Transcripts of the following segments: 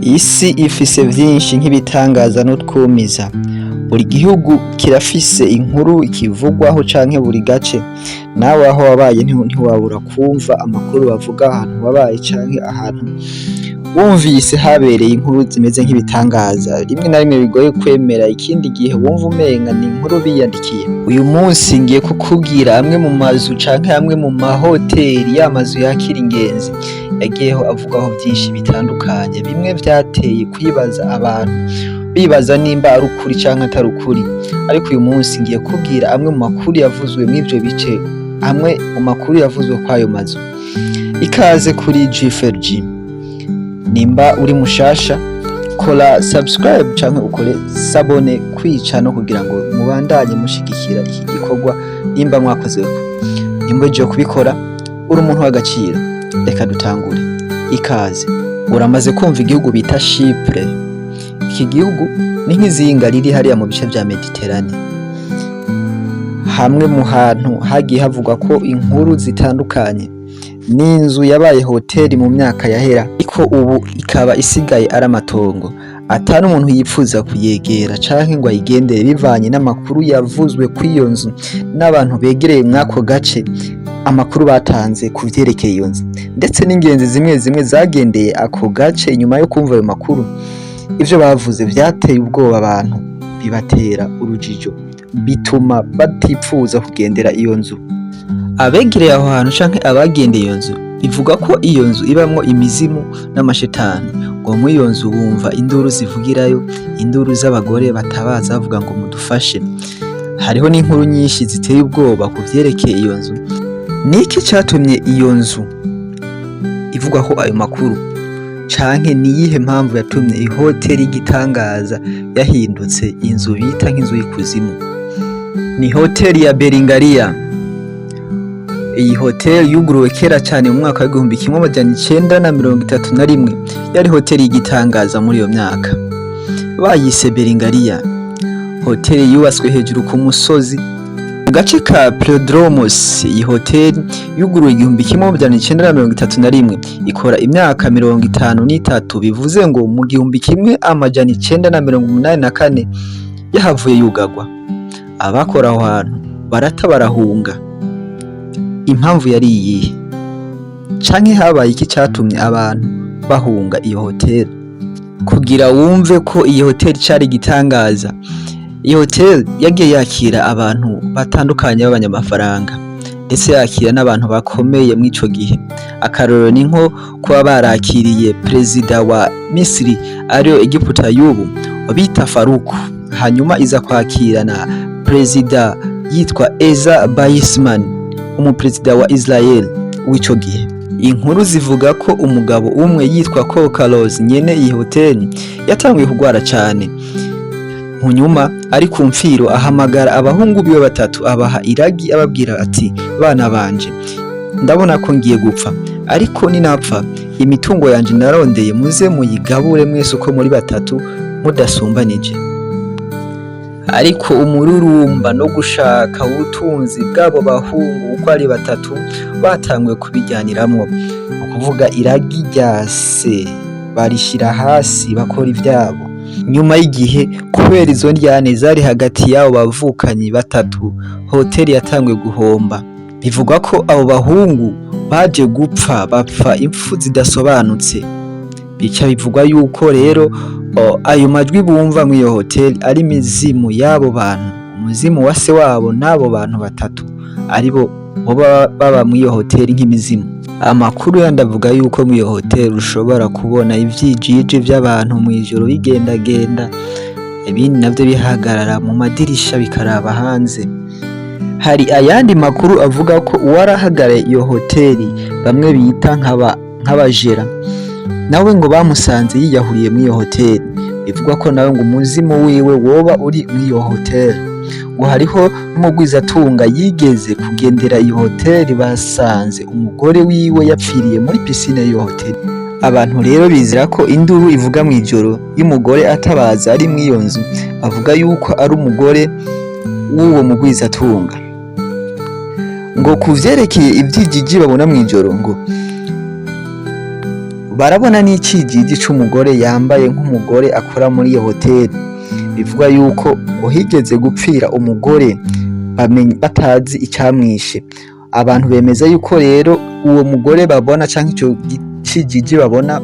Isi ifise vyinshi nk'ibitangaza n'utwumiza. Buri gihugu kirafise inkuru ikivugwaho canke buri gace. Nawe aho wabaye ntiwabura kwumva amakuru bavuga ahantu wabaye canke ahantu wumvise habereye inkuru zimeze nk'ibitangaza, rimwe na rimwe bigoye kwemera, ikindi gihe wumva umenga ni inkuru biyandikiye. Uyu munsi ngiye kukubwira amwe mu mazu canke amwe mu mahoteli, ya mazu yakira ingenzi, yagiyeho avugwaho vyinshi bitandukanye, bimwe vyateye kwibaza abantu bibaza nimba ari ukuri canke atari ukuri. Ariko uyu munsi ngiye kukubwira amwe mu makuru yavuzwe mw'ivyo bice, amwe mu makuru yavuzwe kw'ayo mazu. Ikaze kuri G4G. Nimba uri mushasha, kora subscribe canke ukore s'abonner kwica no kugira ngo mubandanye mushigikira iki gikorwa. Nimba mwakozeko, nimba ugiye kubikora, uri umuntu w'agaciro. Reka dutangure. Ikaze. Uramaze kumva igihugu bita Chypre? Iki gihugu ni nk'izinga riri hariya mu bice vya Mediterane, hamwe mu hantu hagiye havugwa ko inkuru zitandukanye. Ni inzu yabaye hoteli mu myaka yahera, ariko ubu ikaba isigaye ari amatongo, ata n'umuntu yipfuza kuyegera canke ngo ayigendere, bivanye n'amakuru yavuzwe kw'iyo nzu n'abantu begereye mw'ako gace, amakuru batanze ku vyerekeye iyo nzu, ndetse n'ingenzi zimwe zimwe zagendeye ako gace inyuma yo kumva ayo makuru. Ivyo bavuze vyateye ubwoba abantu, bibatera urujijo, bituma batipfuza kugendera iyo nzu. Abegereye aho hantu canke abagendeye iyo nzu bivuga ko iyo nzu ibamwo imizimu n'amashetani. Ngo muri iyo nzu bumva induru zivugirayo, induru z'abagore batabaza bavuga ngo "Mudufashe". Hariho n'inkuru nyinshi ziteye ubwoba ku vyerekeye iyo nzu. Niki catumye iyo nzu ivugwaho ayo makuru, canke niyihe mpamvu yatumye ihoteli y'igitangaza yahindutse inzu bita nk'inzu y'ikuzimu? Ni hoteli ya Berengaria. Iyi hoteli yuguruwe kera cyane mu mwaka w'1931. Yari hoteli y'igitangaza muri iyo myaka, bayise Berengaria. Hoteli yubatswe hejuru ku musozi mu gace ka Prodromos. Iyi hoteli yuguruwe 1931, ikora imyaka 53, bivuze ngo mu 1984 yahavuye yugagwa. Abakora aho hantu barata barahunga. Impamvu yari iyihe, canke habaye iki catumye abantu bahunga iyo hoteli? Kugira wumve ko iyi hoteli cari igitangaza, iyi hoteli yagiye yakira abantu batandukanye b'abanyamafaranga, ndetse yakira n'abantu bakomeye mw'ico gihe. Akarorero ni nko kuba barakiriye perezida wa Misiri, ariyo Egiputa y'ubu, bita Faruku. Hanyuma iza kwakira na perezida yitwa Eza Weizmann, umuperezida wa Israel w'ico gihe. Inkuru zivuga ko umugabo umwe yitwa Kokalos, nyene iyi hoteli, yatanguye kugwara cane. Munyuma ari ku mfiro, ahamagara abahungu biwe batatu, abaha iragi, ababwira ati: "Bana banje, ndabona ko ngiye gupfa, ariko ninapfa imitungo yanje narondeye muze muyigabure mwese uko muri batatu mudasumbanije." Ariko umururumba no gushaka ubutunzi bw'abo bahungu uko ari batatu batanguye kubijyaniramwo, ni ukuvuga iragi rya se barishira hasi, bakora ivyabo. Nyuma y'igihe, kubera izo ndyane zari hagati y'abo bavukanyi batatu, hoteli yatanguye guhomba. Bivugwa ko abo bahungu baje gupfa, bapfa impfu zidasobanutse. Bica bivugwa yuko rero ayo majwi bumva mw'iyo hoteli ari imizimu y'abo bantu, umuzimu wa se wabo n'abo bantu batatu aribo boba baba mw'iyo hoteli nk'imizimu. Amakuru yandi avuga yuko mw'iyo hoteli ushobora kubona ivyijiji vy'abantu mw'ijoro bigendagenda, ibindi navyo bihagarara mu madirisha bikaraba hanze. Hari ayandi makuru avuga ko uwarahagarariye iyo hoteli, bamwe bita nk'abajera, nawe ngo bamusanze yiyahuriye mw'iyo hoteli. Bivugwa ko nawe ngo umuzimu wiwe woba uri mw'iyo hoteli. Ngo hariho n'umugwizatunga yigeze kugendera iyo hoteli, basanze umugore wiwe yapfiriye muri piscine y'iyo hoteli. Abantu rero bizera ko induru ivuga mw'ijoro y'umugore atabaza ari mw'iyo nzu, bavuga yuko ari umugore w'uwo mugwizatunga. Ngo ku vyerekeye ivyijiji babona mw'ijoro, ngo Barabona n'icijiji c'umugore yambaye nk'umugore akora muri iyo hoteli. Bivugwa yuko ngo higeze gupfira umugore batazi icamwishe. Abantu bemeza yuko rero uwo mugore babona canke ico cijiji babona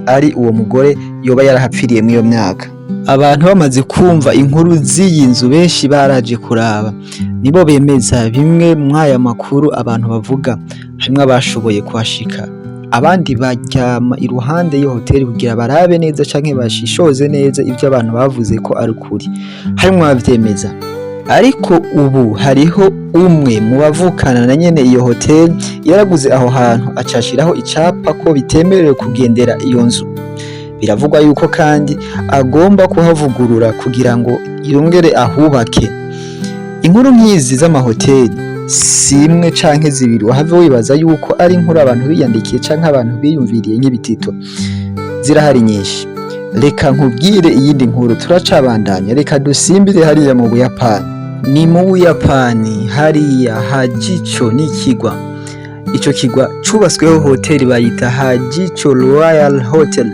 ari uwo mugore yoba yarahapfiriye mw'iyo myaka. Abantu bamaze kumva inkuru z'iyi nzu, benshi baraje kuraba, nibo bemeza bimwe mw'aya makuru abantu bavuga. Harimwo abashoboye kuhashika, abandi baryama iruhande y'iyo hoteli kugira barabe neza canke bashishoze neza ivyo abantu bavuze ko ari ukuri. Harimwo abavyemeza, ariko ubu hariho umwe mu bavukana na nyene iyo hoteli yaraguze aho hantu, acashiraho icapa ko bitemerewe kugendera iyo nzu. Biravugwa yuko kandi agomba kuhavugurura kugira ngo yongere ahubake. Inkuru nk'izi z'amahoteli si imwe canke zibiri, wahave wibaza yuko ari inkuru abantu biyandikiye canke abantu biyumviriye nk'ibitito. Zirahari nyinshi. Reka nkubwire iyindi nkuru, turacabandanya. Reka dusimbire hariya mu Buyapani. Ni mu Buyapani, hariya Hajicho n'ikigwa. Ico kigwa cubatsweho hoteli bayita Hajicho Royal Hotel,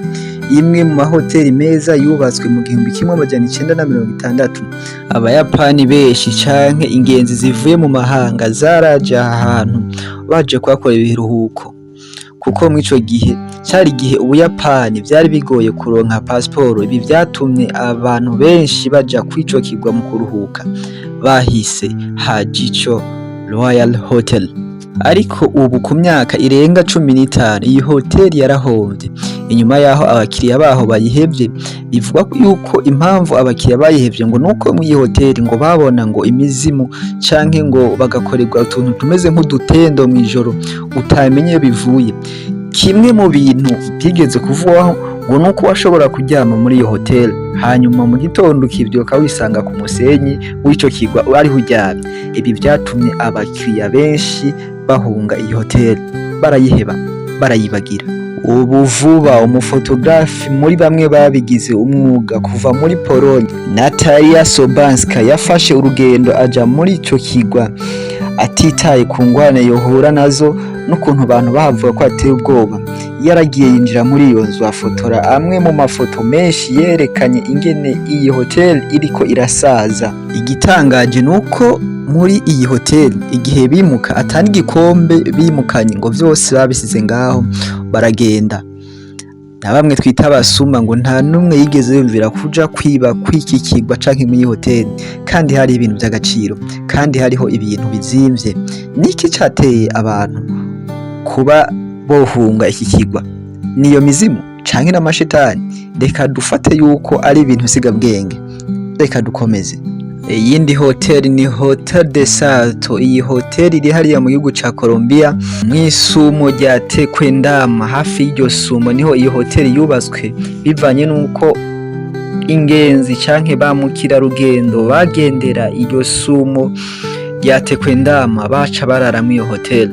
imwe mu mahoteli meza yubatswe mu 1960. Abayapani benshi canke ingenzi zivuye mu mahanga zaraje aha hantu baje kuhakora ibiruhuko, kuko mw'ico gihe cari igihe Ubuyapani vyari bigoye kuronka pasiporo. Ibi vyatumye abantu benshi baja kw'ico kigwa mu kuruhuka. Bahise Hajicho Royal Hotel. Ariko ubu ku myaka irenga 15 iyi hoteli yarahomvye, inyuma yaho abakiriya baho bayihevye. Bivugwa yuko impamvu abakiriya bayihevye ngo nuko mw'iyi hoteli ngo babona ngo imizimu, canke ngo bagakorerwa utuntu tumeze nk'udutendo mw'ijoro utamenye iyo bivuye. Kimwe mu bintu byigeze kuvugwaho ngo nuko washobora kuryama muri iyo hoteli, hanyuma mu gitondo ukivyuka wisanga ku musenyi w'ico kigwa ariho uryamye. Ibi vyatumye abakiriya benshi bahunga iyi hoteli, barayiheba, barayibagira. Ubu vuba umufotografi muri bamwe babigize umwuga kuva muri Pologne, Natalia Sobanska, yafashe urugendo aja muri ico kigwa atitaye ku ngorane yohura nazo n'ukuntu abantu bahavuga ko ateye ubwoba. Yaragiye yinjira muri iyo nzu, afotora amwe mu mafoto menshi yerekanye ingene iyi hoteli iriko irasaza. Igitangaje nuko muri iyi hoteli igihe bimuka ata n'igikombe bimukanye, ngo vyose babisize ngaho baragenda. Na bamwe twita abasuma, ngo nta n'umwe yigeze yumvira kuja kwiba kw'iki kigwa canke mw'iyi hoteli, kandi hari ibintu vy'agaciro, kandi hariho ibintu bizimvye. Niki cateye abantu kuba bohunga iki kigwa? Niyo mizimu canke n'amashetani? Reka dufate yuko ari ibintu nsigabwenge. Reka dukomeze. Iyindi hoteli ni Hotel de Salto. Iyi hoteli iri hariya mu gihugu ca Colombia, mw'isumo rya Tequendama. Hafi y'iryo sumo niho iyi hoteli yubatswe, bivanye n'uko ingenzi canke ba mukerarugendo bagendera iryo sumo rya Tequendama baca barara mw'iyo hoteli.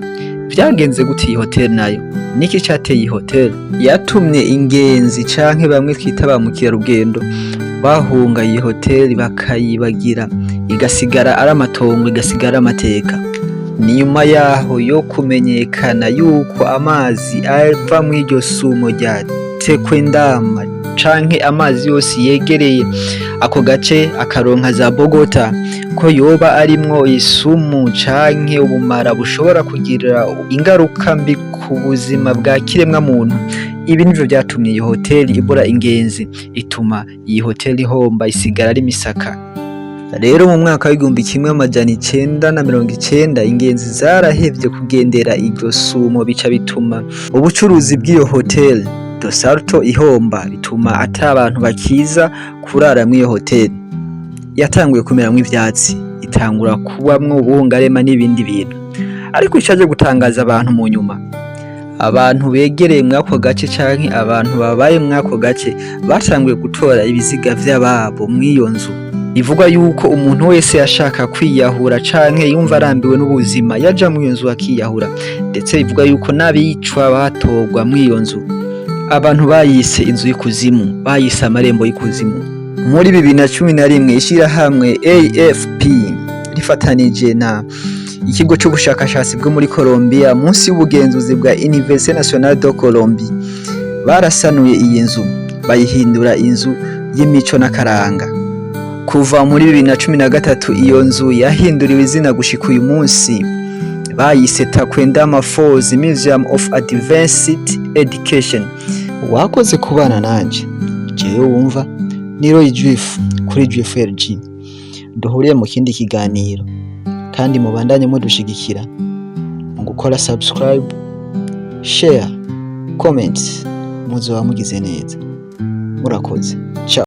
Vyagenze gute iyi hoteli nayo? Niki cateye iyi hoteli yatumye ingenzi canke bamwe twita ba mukerarugendo bahunga iyi hoteli, bakayibagira, igasigara ari amatongo, igasigara ari amateka? Ni nyuma yaho yo kumenyekana yuko amazi ava mw'iryo sumo rya Tequendama canke amazi yose yegereye ako gace akaronka za Bogota ko yoba arimwo isumu canke ubumara bushobora kugira ingaruka mbi ku buzima bwa kiremwa muntu. Ibi nivyo vyatumye iyi hoteli ibura ingenzi, ituma iyi hoteli ihomba, isigara ari imisaka. Rero mu mwaka w'1990 ingenzi zarahevye kugendera iryo sumo, bica bituma ubucuruzi bw'iyo Hotel do Salto ihomba, bituma ata abantu bakiza kurara mw'iyo hoteli. Yatanguye kumeramwo ivyatsi, itangura kubamwo ubuhungarema n'ibindi bintu. Ariko icaje gutangaza abantu mu nyuma, abantu begereye mw'ako gace canke abantu babaye mw'ako gace batanguye gutora ibiziga vy'ababo mw'iyo nzu. Bivugwa yuko umuntu wese yashaka kwiyahura canke yumva arambiwe n'ubuzima yaja mw'iyo nzu akiyahura, ndetse bivugwa yuko n'abicwa batorwa mw'iyo nzu. Abantu bayise inzu y'ikuzimu, bayise amarembo y'ikuzimu. Muri 2011 ishirahamwe AFP rifatanije na ikigo c'ubushakashatsi bwo muri Colombia munsi y'ubugenzuzi bwa Université Nationale de Colombie. Barasanuye iyi nzu, bayihindura inzu y'imico n'akaranga. Kuva muri 2013 iyo nzu yahinduriwe izina, gushika uyu munsi bayise Tequendama Falls Museum of Advanced Education. Wakoze kubana nanje, jewe wumva ni Roy Juif kuri Juif LG. Duhuriye mu kindi kiganiro, kandi mubandanye mudushigikira mu gukora subscribe, share, comment. Muzoba mugize neza. Murakoze, ciao.